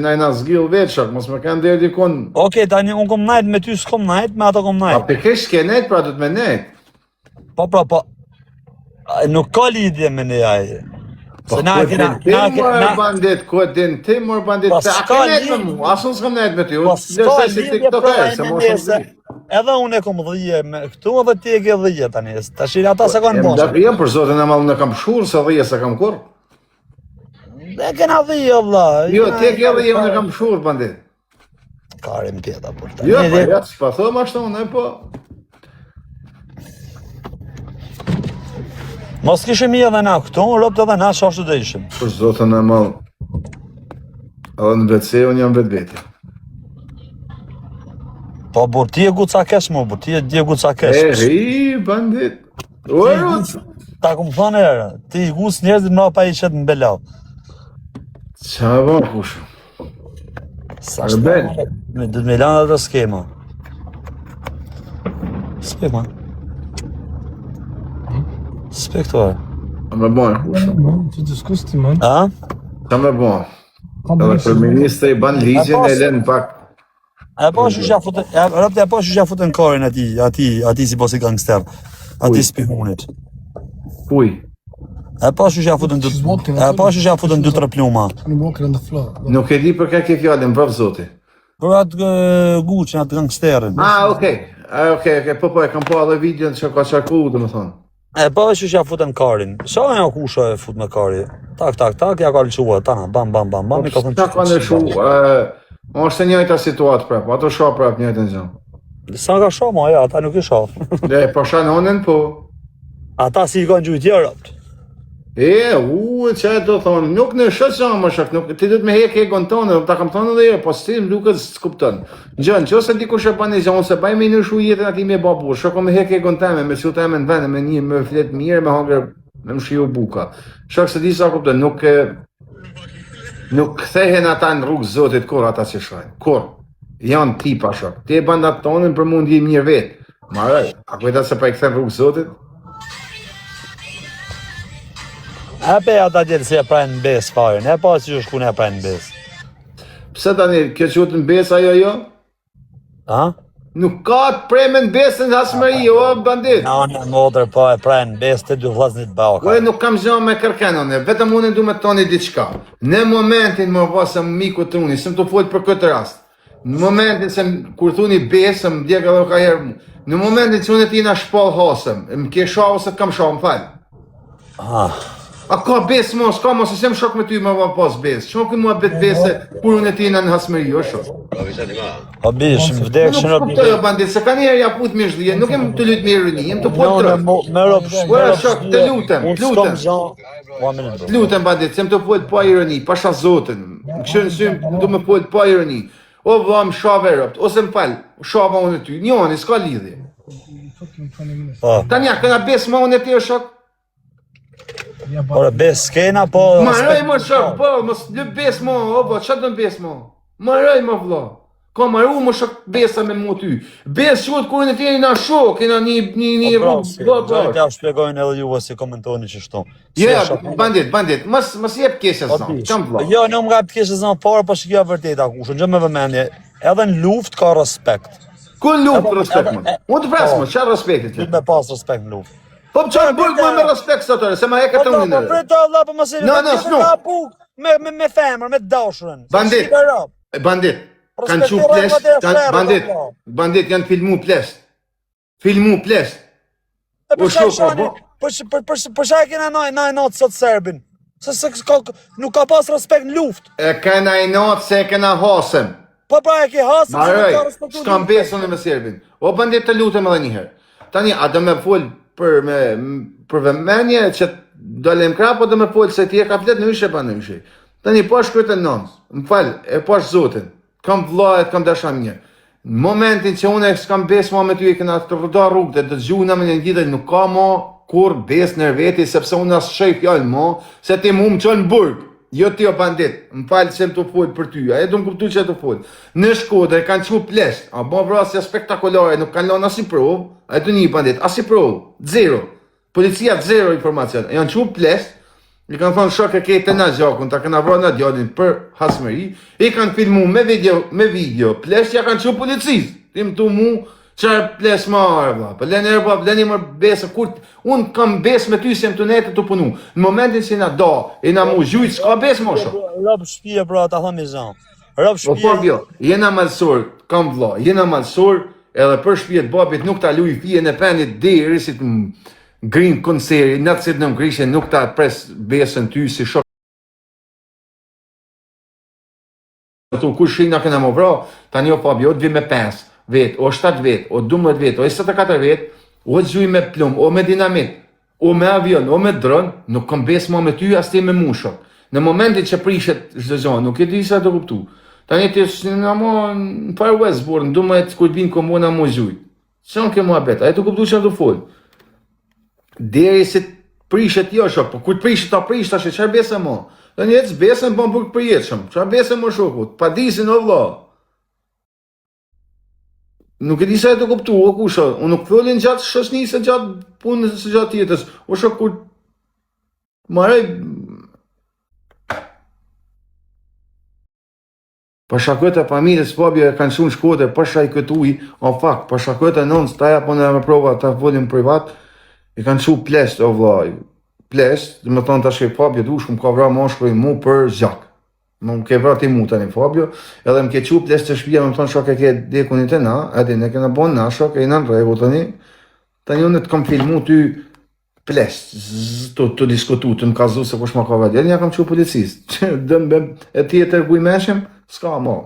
Na jena zgjidh vetë shok, mos më kanë deri dikun. Okej, tani unë kom najt me ty, s'kom najt, me ato kom A najt. pikërisht ke nejt, pra do të me nejt. Po, pra, po. A, Nuk ka lidhje me ne ai. Po Se na ku e kena, din ti na mor na bandit, ku e din ti mor bandit, Po se a s'ka ke nejt me lidhje. mua, as unë s'kam nejt me ty, Po unë s'ka vlerësoj si lidhje pra tiktoker, ai se me mo ne shumë se di. edhe unë e kom dhije me këtu edhe ti e ke dhije tani. Tash ata Po, s'e kanë e bërë. më jam për zotin e madh, unë kam shurr se dhije s'e kam kurr. Ne kena dhije o vlla. Jo, ti e ke dhije, unë kam shurr bandit. Karim pjeta por Jo, tani. po, ja, s'po them ashtu unë, po. Mos kishim i edhe na këtu, robt edhe na ashtu do ishim. Për zotin e madh. Edhe në WC unë jam vetvete. Po bur ti e guca kesh mo, bur ti e di e guca kesh. E, ri, bandit. Ua, Ta kum thënë herë, ti i guc njerëzit mbrapa i qet në bela. Qa bo, kush? Sa është Rebel. Me do të më lanë ato skema. Spek man. Spek to. A me bon, kush? Man, të disgusting, man. A? Qa me bon? Edhe për ministri i ban ligjin e lën pak. A po shu ja futën, e rëpte e po shu ja futën karin atij, atij, atij si bosi gangster. Atij Kuj? spihunit. Kuj? E po shu ja futën dy, She's walking, e po shu ja futën dy tre pluma. I'm walking on the floor. Nuk e di për ka ke fjalën, bravo zoti. Për atë e, Gucci, atë gangsterin. Ah, okej. Ah, okej, okej. Po po e kam pa edhe videon që ka qarku, domethënë. E po shu ja futën karin. Sa e kusha e fut me kari? Tak tak tak ja ka lëshua tana bam bam bam bam i ka thënë. Sa ka ndryshu, ë, është e njëjta situatë prap, ato shoh prap njëjtën gjë. Sa ka shoh mo, ja, ata nuk i shoh. Dhe po shan onën, po. Ata si i kanë gjujt robt. E, u, që do thonë, nuk në shë që më shok, nuk, ti duhet me hek egon tonë, ta kam thonë edhe herë, po si më duket s'kupton. Gjën, që ose dikush e bën një gjë, unë se bëj me ndryshu jetën atij me bë burr, shoko me hek egon teme, me çu teme në vend, me një me flet mirë, me hangër, me më shiju buka. Shok se di sa kupton, nuk e nuk kthehen ata në rrugë zotit kur ata që shajnë. Kur janë tipa shok. Ti e bën atë tonën për mund je mirë vet. Maraj, a kujta se pa i kthen rrugë zotit? E pe ata djelë si e prajnë në besë fajën, e pa si që shku e prajnë në besë. Pse tani kjo quhet në besë ajo jo? A? Nuk ka të preme në besën në hasmëri, o bandit. Na në motër po e prajnë në besë të dy vllaznit baka. Ue nuk kam gjë me kërken unë, vetëm unë du me të thoni diçka. Në momentin më vë se miku truni, se më të fol për këtë rast. Në momentin se m- kur thuni besë, më djeg edhe ka herë. mu. Në momentin që unë e ti na shpall hasëm, më ke sha ose të kam sha, më fal. Ah. A ka besë mos, ka mos, se jam shok me ty më va pas besë. Shok mua bet besë kur unë e ti na në hasmëri, jo shok. O bish, më vdek Nuk shënë kuptoj o bandit, se ka një herë ja put mirë zhdije, nuk jem të lut mirë ironi, jem të fol Në trët. me rob, me Ua, rob. shok, të lutem, Unë të lutem. s'kam gjë. Ua më Të lutem bandit, se jam të fol pa ironi, pasha zotin. Më kështu në sy, du me fol pa ironi. O vëlla, më shave robt, ose më fal, shava unë e ty. Njoni, s'ka lidhje. Took him 20 minutes. Po. Tani a këna besë ma unë e ti o shok? Yeah, but Ore besë s'kena, po Maroj më shok, po, mos lë besë mo, o po, ç'a do besë mo? Maroj më vëlla. Ka maru më shok besa me mua ty. Besë quhet kur unë e ti jena shok, jena një një një Po, rrugë, vëlla, Gjë t'ja shpjegojnë edhe juve si komentoni që shtu. Jo, jo, bandit, bandit, mos mos jep keqe Po, zon. bish. Çam vëlla. Jo, nuk më ka të keqe zon fare, po shikja vërteta kush, gjë me vëmendje. Edhe në luftë ka respekt. Ku luftë respekt edhe- më? Unë të pres po. më, çfarë respekti ti? Duhet me pas respekt në luftë. Po më çfarë burg më me respekt sot ore, se ma e Po këtë po, unë. po prit o vlla, po mos e No, no, s'nu. Ka buk me me me femër, me të dashurën. Bandit. Shqipe, rob. Bandit. Kanë çu Respekto plesh, rregullat e kanë ferrit, bandit. o vlla. Bandit janë filmu plesh. Filmu plesh. E O, për çfarë shoko, shani? bo. Për për për për çfarë kena naj naj natë sot Serbin? Se se ka, nuk ka pas respekt në luftë. E kena i natë se e kena hasëm. Po pra e ke hasëm se nuk Maroj, ka respektu. s'kam luftën. besën unë me Serbin. O bandit të lutem edhe një herë. Tani a do me fol për me për vëmendje që dalim krah po do me fol se ti e ka flet ndryshe pa ndryshe. Tani po shkruajtë në nons. Më fal, e po është zotin. Kam vëlla e të kam dasha mirë. Në momentin që unë e s'kam besë ma me ty e kena të rrëda rrugë dhe dëgjuna me një tjetër nuk ka mo kur besë në veti sepse unë as shej fjalë mo se ti mu më çon në burg. Jo ti o bandit, më fal se më të fol për ty, a e du më kuptu që të fol. Në Shkodër kanë çu plesh, a bo vrasja spektakolare, nuk kanë lënë asnjë provë, a e du një bandit, asnjë provë, zero. Policia zero informacion. Janë çu plesh. I kanë thonë shok e ke te na gjakun, ta kena vra na djalin për hasmëri, i kanë filmu me video, me video, plesh ja kanë çu policisë. Ti më tu mu, çfarë plesh më arë, vlla. Po lëni vlla, lëni më besë kur un kam besë me ty se jam tu nejtë tu punu. Në momentin që na do, e na mu gjujt, s'ka besë më shok. Rob shtëpia pra ta them i zon. Rob Po shtëpia. po jo, jena malsor, kam vlla, jena malsor, edhe për shtëpi të babit nuk ta luj fijen e penit deri si të më grin konceri, në të në ngrishe nuk ta pres besën ty si shok. Tu kush na kena më vra, tani o Fabio, o të vi me 5 vet, o 7 vet, o 12 vet, o 24 vet, o të gjuj me plum, o me dinamit, o me avion, o me dron, nuk kam besë ma me ty, as ti me mu shok. Në momentin që prishet çdo gjë, nuk e di sa të kuptu. Tani ti në mo në Far West burr, në 12 kur bin komuna mu gjuj. Çon ke muhabet, ai të kuptu çfarë do fol. Deri se prishet jo shok, po kur të prishet ta prish tash çfarë bese mo? Do një ec besën bën burg përjetshëm. Çfarë bese mo shoku? Padisin o vlla. Nuk e di sa e të kuptu, o kusho, unë nuk folin gjatë shoqënisë, gjatë punës, së gjatë jetës. O shok kur maraj Pasha këtë familjes Fabio e kanë shumë Shkodër, pasha i këtë ujë, o fakt, pasha këtë nënës, ta ja po në me prova, ta folim privat, i kanë çu plesht, o vlla, plesht, dhe më thonë tash e Fabio dush, më ka vra mashkulli mu për gjak. Më më ke vra ti mu tani Fabio, edhe më ke çu plesht të shtëpia, më thonë shok e ke dekun i të na, edhe ne kena bon na shok, e jena në rregull tani. Tani unë të kam filmu ty plesh, të, të diskutu, të më kallzu se kush ma ka vra djalin, ja kam çu policisë. Dëm bëm e ti e tërguj meshëm, s'ka mo.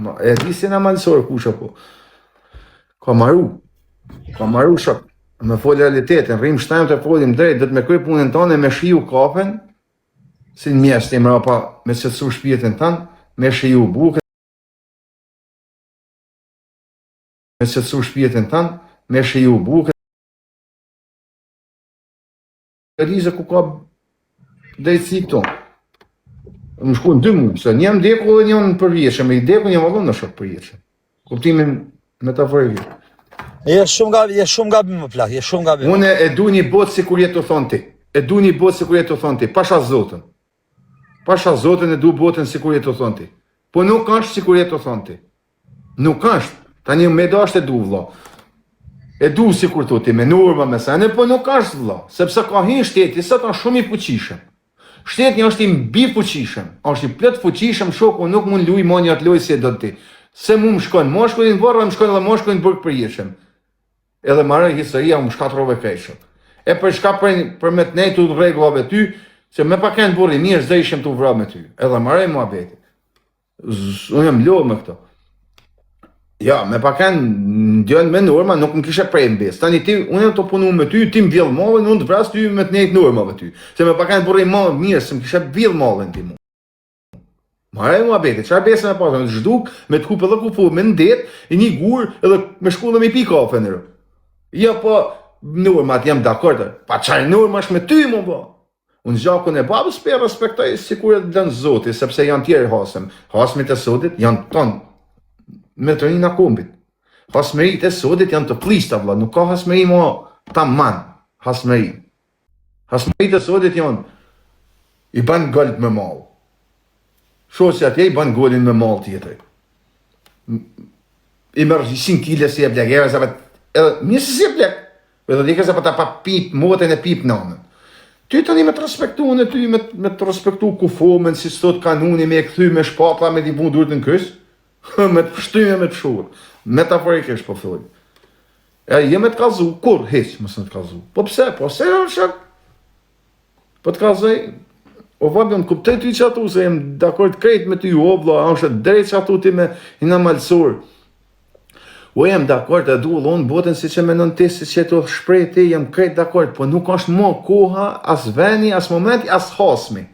Ma, e di si na malsor kush apo. Ka maru. Ka maru shok. Me fol realitetin, rrim shtajmë të folim drejt, do të me kry punën tonë me shiju kafen, si në mjesht i mrapa me qetësu shpirtin tënd, me shiju bukën, me qetësu shpirtin tënd, me shiju bukën, E di se ku ka drejtësi këtu. Më shkuan dy muaj, se një vdeku dhe një në përjetshëm, i vdeku një vëllon në shok përjetshëm. Kuptimin metaforik. Je shumë gabim, je shumë gabim më plak, je shumë gabim. Unë e du një botë sikur je tu thonë ti. E du një botë sikur je tu thonë ti. Pasha Zotën. Pasha Zotën e du botën sikur je tu thonë ti. Po nuk është sikur je tu thonë ti. Nuk është. Tani me dasht e du vlla. E du sikur tu ti me norma me sene, po nuk është vlla, sepse ka hin shteti sot është shumë i fuqishëm. Shteti është i mbifuqishëm, është i plot fuqishëm, shoku nuk mund luj më një atë lojë si e do ti. Se mu më shkon mashkulli në varr, më shkon edhe mashkulli në burg përjetshëm. Edhe maroj historia më shkatrove krejt shok. E për çka për, për me të nejtu rregullave ty, se me pa kenë burri mirë, s'do ishim tu vra me ty. Edhe maroj muhabeti. Unë jam lodhë me këto. Ja, me pa kanë djën me norma, nuk më kishe prej në besë. Tani ti, unë jam tu punu me ty, ti më vjell mallin, unë të vras ty me të nejtë normave ty. Se me pa kanë burri ma mirë, se më kishe vjell mallin ti mu. Maroj muhabeti, çfarë besë me pasë, me të zhduk, me të hup edhe kufu, me ndet, i një gur, edhe me shku dhe me pi kafe në rrë. Jo, po, normat jam dakord, pa çfarë normash me ty, më po. Unë gjakun e babës pe respektoj sikur e lën Zoti, sepse janë tjerë hasëm. Hasmit e sotit janë tonë me të rina kombit. Hasmëritë e sotit janë të pllishta vëlla, nuk ka hasmëri më taman, hasmëri. Hasmëritë e sotit janë i bën gol me mall. Shoqja atje i bën golin me mall tjetrit. I merr 100 kg si e blek, edhe edhe mirë si e blek. Edhe dike se po ta pa pip motën e pip nanën. Ty tani me të respektu në ty me, me të respektu kufomën, si thot kanuni, me e kthy me shpatlla, me t'i vu durt në krys, me të pështy e me të shurë. Metaforikisht po thoj. E je me të kallzu, kur hiç mos me të kallzu. Po pse? Po se është Po të kallzoj, o vabjo, më kuptoj ty që atu, se jem dakord krejt me ty, o vlla, është drejt që atu ti me jena malsor. O jem dakord e du unë botën si që menon ti, si që të shpreh ti, jem krejt dakord, po nuk është mo koha, as veni, as momenti, as hasmi.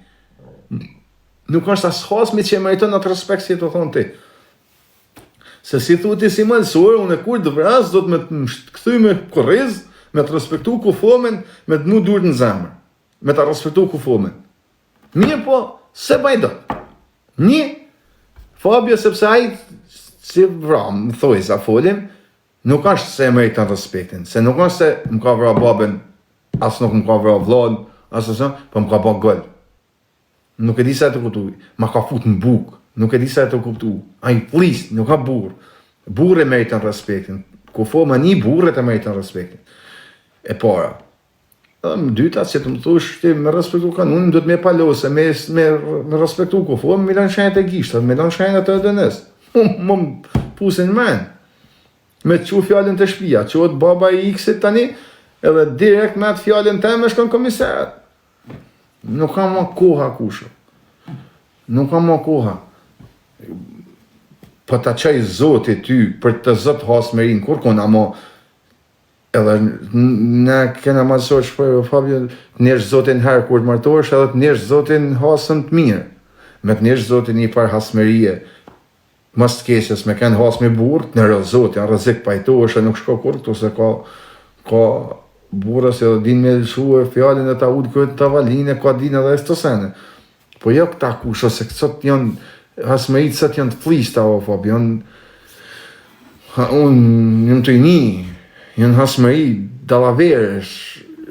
Nuk është as hasmi që e meriton atë respekt si të thonë ti. Se si thu ti si malsor, unë kur të vras, do të me të kthy me kurriz, me të respektu kufomen, me të mu durt në zemër, me të respektu kufomen. Mirë po, se baj dot. Një, Fabio, sepse ai si vra, më thoj, sa folim, nuk është se e meriton respektin, se nuk është se më ka vra babën, as nuk më ka vra vllon, Asë po më ka ba gol. Nuk e di sa e të kuptu. Ma ka fut në buk. Nuk e di sa e të kuptu. Ai flis, nuk ka burr. Burri meriton respektin. Ku fo më një burrë të meriton respektin. E para. Edhe më dyta, që të më thush ti me respektu kanunin, duhet me palose, me, me, me respektu ku fo, me lënë shenjat e gishtat, me lënë shenjat e ADN-s. Më, më pusin men. Me të qu fjalën të shtëpia, quhet baba i X-it tani, edhe direkt me atë fjalën teme shkon komisariat. Nuk ka më koha kusho. Nuk ka më koha. Po ta qaj zoti ty për të zot hasmerin kur kon, amo edhe ne kena ma sot shprej Fabio, të njesh zotin herë kur të martohesh edhe të njesh zotin hasëm të mirë. Me të njesh zotin një par hasmerie, mas të keqes me kanë has me burr, të nërë zoti, janë rrezik pajtohesh e nuk shko kurrë këtu se ka ka burra se edhe din me lëshue fjalën e ta ulë këtë tavolinë, ka din edhe këto sene. Po jo këta kush ose sot janë hasmërit sot janë të flista o Fabio, janë ha, unë jam të një, janë hasmëri dallaveresh,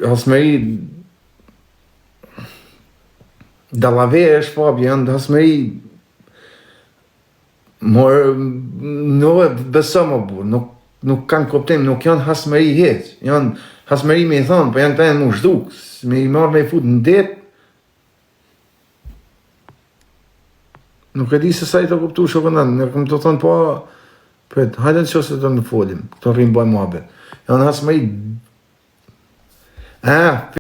hasmëri dallaveresh Fabio, janë hasmëri Mor, nuk e beso më burr, nuk nuk kanë kuptim, nuk janë hasmëri hiç. Janë hasmëri me i thonë, po janë këta janë mu zhduk, me i marrë me i fut në det. Nuk e di se sa i të kuptu shokën në, ne kom të thonë po, prit, hajde në qoftë se do në folim, këto rrim bëjmë muhabet. Janë hasmëri Ah.